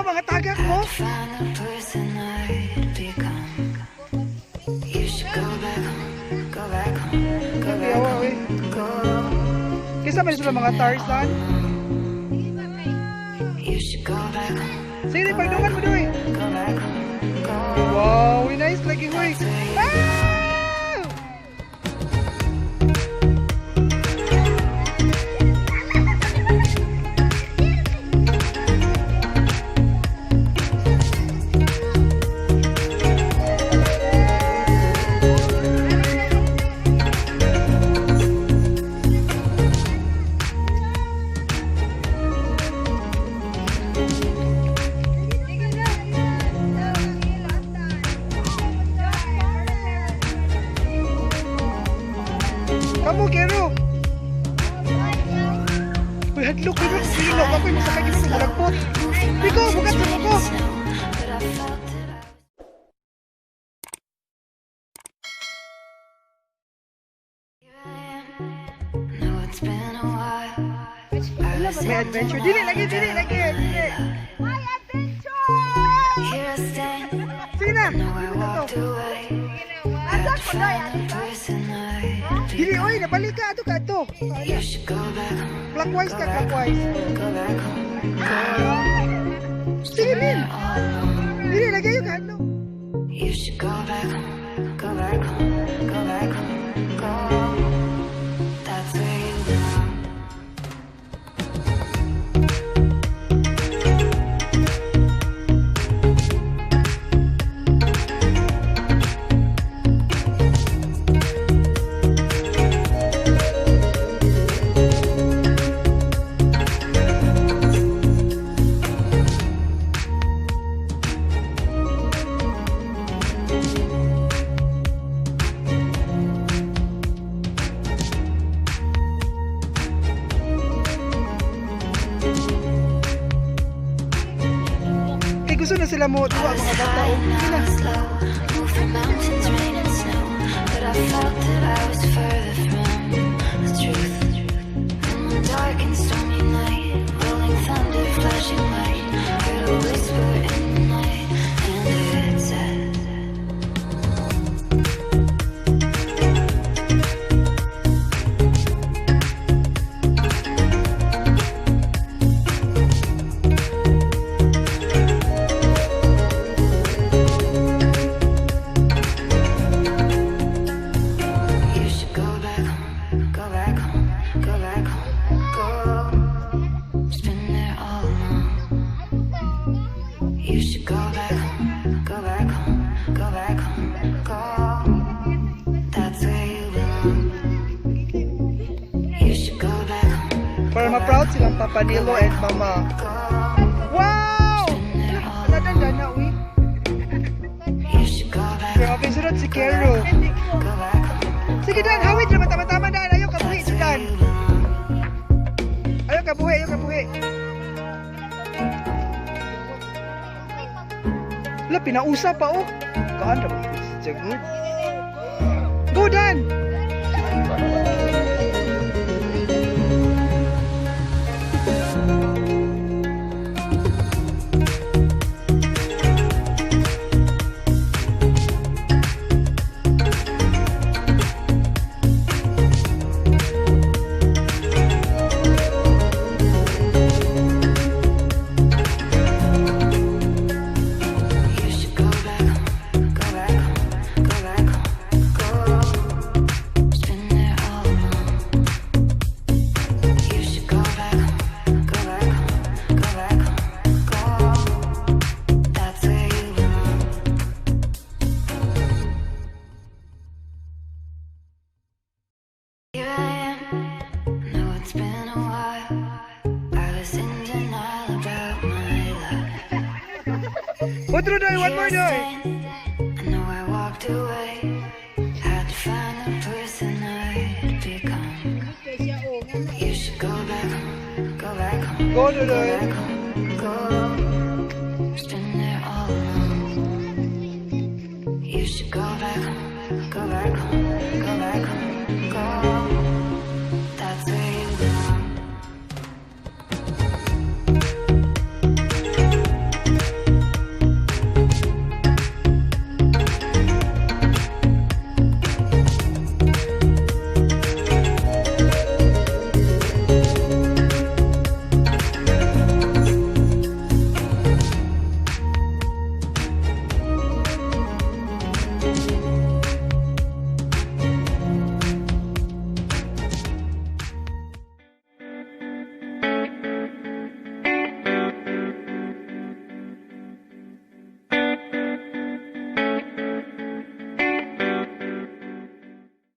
Mga tagak mo. Had to find the person I'd become. You should go back home, go back home, go back Yawa, home, oy. Go. Kinsa man sila mga Tarzan? You should go back home, Sige, pagdungan mo doy. Go back home, go. Wow, nice lagi, hoy. Ah! Kamu, Kero. Uy, hadlok ko. Sino ako yung masakay gino sa lagpot. Biko, bukat sa mo ko. But I felt that I was. Here I am. Know it's been a while. I was May in adventure. Dili lagi, dili lagi, dili. Here I stand. Sige na. Know I walked away. Had to find the person I'd Dili, become. oy, nabalik ka ato ka ato. You should go back home. Clockwise Go ka, back clockwise. home, go back home. Go. Sige, Lin. All alone. Dili lagi ayo ka hadlok. You should go back home. Go back home. Go back home. Go. That's where you belong. Kay gusto na sila mo duwa mga bata. Oh, sige na. I was low, moved through mountains, rain and snow, but I felt that I was further from the truth. And one dark and stormy night, rolling thunder, flashing light, heard a whisper in the night, and it said. You should go back home, go back home, go back home, go. It's been there all along. You should go back home, go back home, go back home, go. That's where you belong. You should go back home. Para ma-proud silang Papa Nilo and Mama. Go. Wow! Wala na, uy. You should go back Grabe, sunod si Kero. Go back home. Sige, Dan, hawid naman tama-tama, Dan. Ayaw kabuhi, That's where Dan. you belong. Ayaw kabuhi, ayaw kabuhi. Wala, pinausa pa, oh. Kaan na ba? Good. Go, Dan! You should go back home, go back home, go back home, go. It's been there all along. You should go back home, go back home, go back home, go. That's where you belong. Here I am. Know it's been a while. I was in denial about my love. Otro doy, one more doy. I know I walked away. Had to find the person I'd become. You should go back home, go back home, Go, go Dodoy. Back home, go. It's been there all along. You should go back home, go back home, go back home, go.